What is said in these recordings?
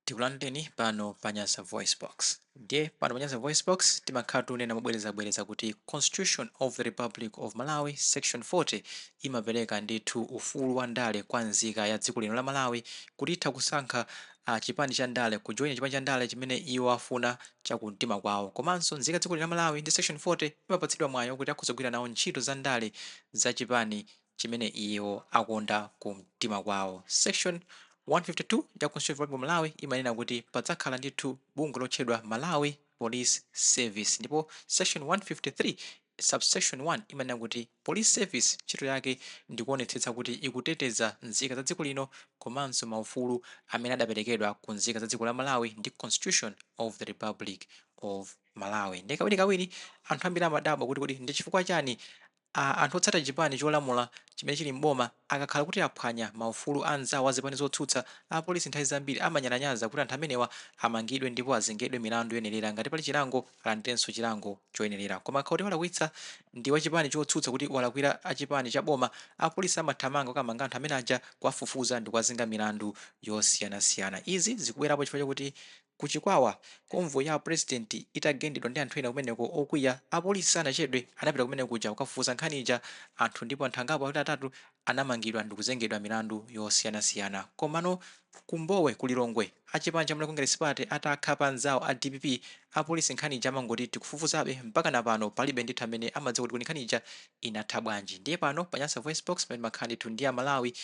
Tikulandireni pano pa Nyasa VoiceBox. Ndiye pano pa Nyasa VoiceBox timakhala tikunena mobwerezabwereza kuti Constitution of the Republic of Malawi Section 40 imapereka ndithu ufulu wa ndale kwa nzika ya dziko lino la Malawi kuti itha kusankha chipani cha ndale, kujoina chipani cha ndale chimene iwo afuna chakumtima kwawo. Komanso nzika ya dziko lino la Malawi ndi Section 40 imapatsidwa mwayi wakuti akhoza kugwira nawo ntchito za ndale za chipani chimene iwo akonda ku mtima kwawo. Section 152 ya Constitution of Republic of Malawi imanena kuti padzakhala ndithu bungwe lotchedwa Malawi Police Service ndipo Section 153 subsection 1 imanena kuti Police Service ntchito yake ndikuonetsetsa kuti ikuteteza nzika za dziko lino komanso maufulu amene adaperekedwa ku nzika za dziko la Malawi ndi Constitution of the Republic of Malawi. Ndiye kawirikawiri anthu ambiri amadabwa kuti kodi ndi chifukwa chani Anthu otsata chipani cholamula chimene chili m'boma akakhala kuti aphwanya maufulu a anzawo a zipani zotsutsa, apolisi nthawi zambiri amanyalanyaza kuti anthu amenewa amangidwe ndipo azengedwe milandu yoyenerera ngati pali chilango alandirenso chilango choyenerera. Koma akakhala kuti walakwitsa ndi wachipani chotsutsa kuti walakwira achipani cha boma, apolisi amathamanga kukamanga anthu amene aja, kuwafufuza ndikuwazenga milandu yosiyanasiyana. Izi zikubwerapo chifukwa chakuti Ku Chikwawa, convoy ya a president itagendedwa ndi anthu ena kumeneko okwiya, apolisi sanachedwe anapita kumene kuja kukafufuza nkhani ija anthu ndipo anthu angapo akuti atatu anamangidwa ndikuzengedwa milandu yosiyanasiyana. Komano ku Mbowe ku Lilongwe, a chipani cha Malawi Congress Party atakhapa anzawo a dpp, apolisi nkhani ija amangoti tikufufuzabe mpakana pano palibe ndithu amene amadziwa kuti kodi nkhani ija inatha bwanji. Ndiye pano pa Nyasa VoiceBox pamene timakhala ndithu ndi a Malawi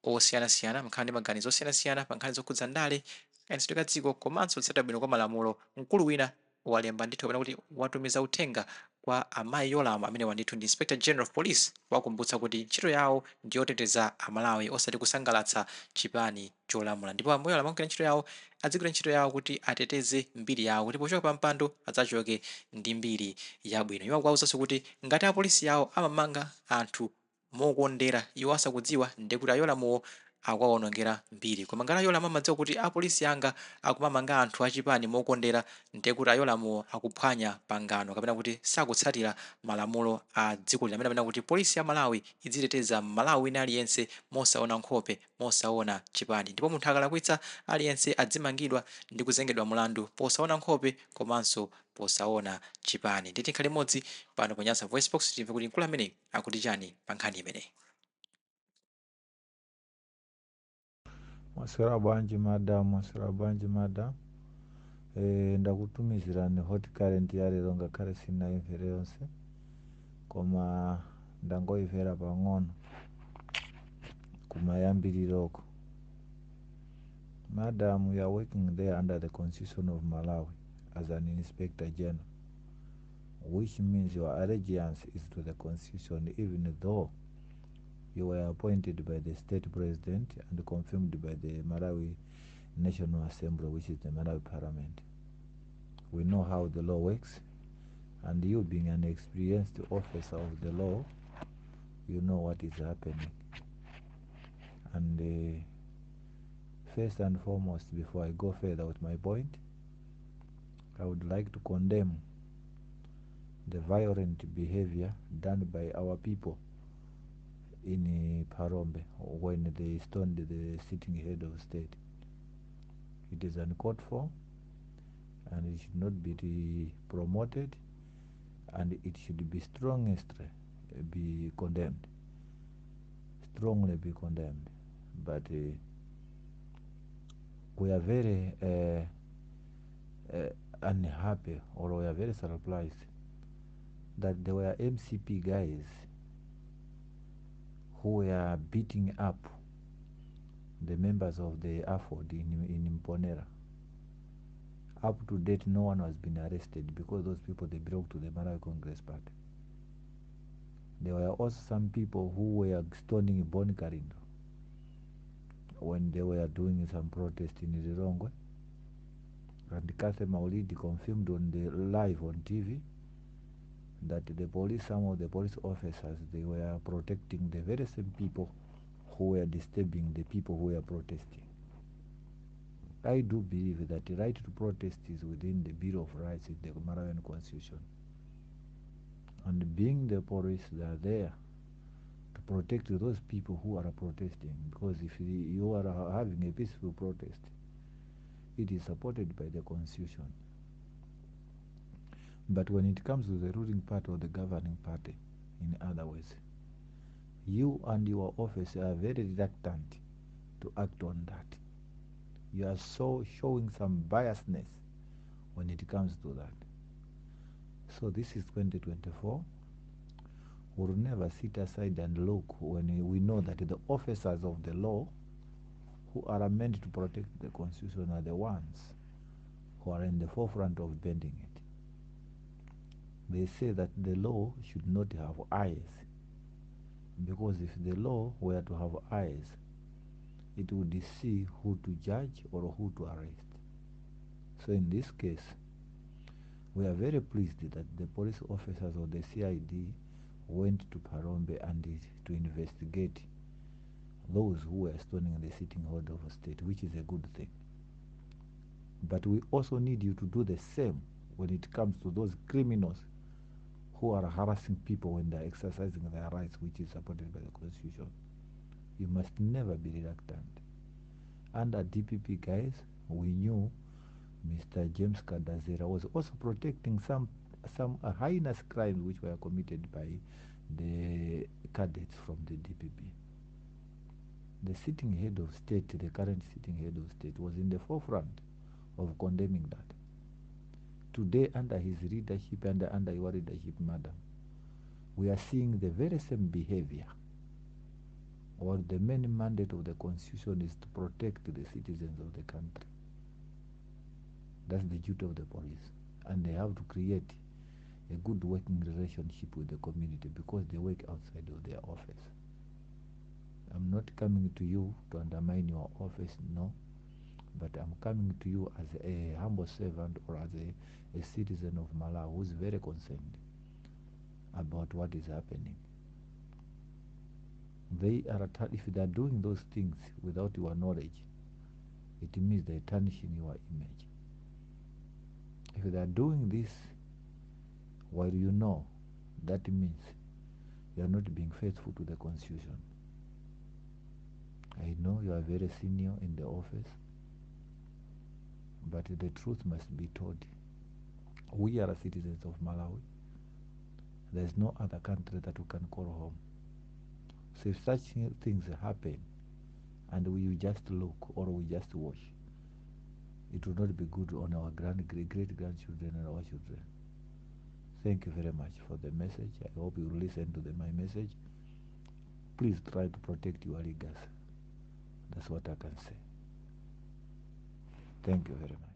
osiyanasiyana, amakhala ndi maganizo osiyanasiyana pa nkhani zokhudza ndale, kayendetsedwe ka dziko komanso kutsatira bwino kwa malamulo, mkulu wina walemba ndithu kapena kuti watumiza uthenga kwa a Mayi Yolamu amenewa ndithu ndi Inspector General of Police kuwakumbutsa kuti ntchito yawo ndi yoteteza a Malawi osati kusangalatsa chipani cholamula ndipo a Mayi Yolamu akugwira ntchito yawo adzigwira ntchito yawo kuti ateteze mbiri yawo kuti pochoka pa mpando adzachoke ndi mbiri yabwino. Iwo akuwauzanso kuti ngati apolisi awo amamanga anthu mokondera iwo asakudziwa ndekuti a Yolamuwo akuwaonongera mbiri koma ngati a Yolamu amadziwa kuti apolisi anga akumamanga anthu achipani mokondera ndekuti a Yolamuwo akuphwanya pangano kapena kuti sakutsatira malamulo a dziko lino amene amanena kuti polisi ya Malawi idziteteza m'Malawi wina aliyense mosaona nkhope mosaona chipani ndipo munthu akalakwitsa aliyense adzimangidwa ndi kuzengedwa mulandu posaona nkhope komanso posaona chipani. Ndiye tikhale limodzi pano pa Nyasa VoiceBox timve kuti mkulu ameneyu akuti chani pa nkhani imeneyi. Mwaswera bwanji madam, mwaswera bwanji madam. Ndakutumizirani Hot Current ya lero ngakhale sindinayimvere yonse koma ndangoyimvera pang'ono kumayambiriroko. Madam, you are working there under the Constitution of Malawi as an Inspector General, which means your allegiance is to the Constitution, even though you were appointed by the state president and confirmed by the Malawi National Assembly, which is the Malawi Parliament. We know how the law works, and you being an experienced officer of the law, you know what is happening. And first and foremost, before I go further with my point, I would like to condemn the violent behavior done by our people in Phalombe when they stoned the sitting head of state. It is uncalled for, and it should not be promoted, and it should be strongest be condemned, strongly be condemned. But we are very unhappy, or we are very surprised that there were MCP guys who were beating up the members of the AFORD in Mponela. Up to date, no one has been arrested because those people, they belong to the Malawi Congress Party. There were also some people who were stoning Bon Kalindo when they were doing some protest in Lilongwe. And Kathy Maulidi confirmed on the live on TV that the police, some of the police officers, they were protecting the very same people who were disturbing the people who were protesting. I do believe that the right to protest is within the Bill of Rights in the Malawian Constitution. And being the police, they are there to protect those people who are protesting. Because if you are having a peaceful protest, It is supported by the Constitution. But when it comes to the ruling party or the governing party, in other words, you and your office are very reluctant to act on that. You are so showing some biasness when it comes to that. So this is 2024. We'll never sit aside and look when we know that the officers of the law who are meant to protect the Constitution are the ones who are in the forefront of bending it. They say that the law should not have eyes, because if the law were to have eyes, it would see who to judge or who to arrest. So in this case, we are very pleased that the police officers of the CID went to Phalombe and to investigate those who were stoning the sitting head of state, which is a good thing. But we also need you to do the same when it comes to those criminals who are harassing people when they're exercising their rights, which is supported by the Constitution. You must never be reluctant. Under DPP guys, we knew Mr. James Kadadzera was also protecting some heinous crimes which were committed by the cadets from the DPP. The sitting head of state, the current sitting head of state, was in the forefront of condemning that. Today, under his leadership and under your leadership, madam, we are seeing the very same behavior. Or the main mandate of the Constitution is to protect the citizens of the country. That's the duty of the police. And they have to create a good working relationship with the community because they work outside of their office. I'm not coming to you to undermine your office, no. But I'm coming to you as a humble servant or as a citizen of Malawi who's very concerned about what is happening. They are, if they are doing those things without your knowledge, it means they're tarnishing your image. If they are doing this while you know, that means you are not being faithful to the Constitution. I know you are very senior in the office, but the truth must be told. We are citizens of Malawi. There is no other country that we can call home. So if such things happen and we just look or we just watch, it will not be good on our great-grandchildren and our children. Thank you very much for the message. I hope you listen to my message. Please try to protect your legacy. That's what I can say. Thank you very much.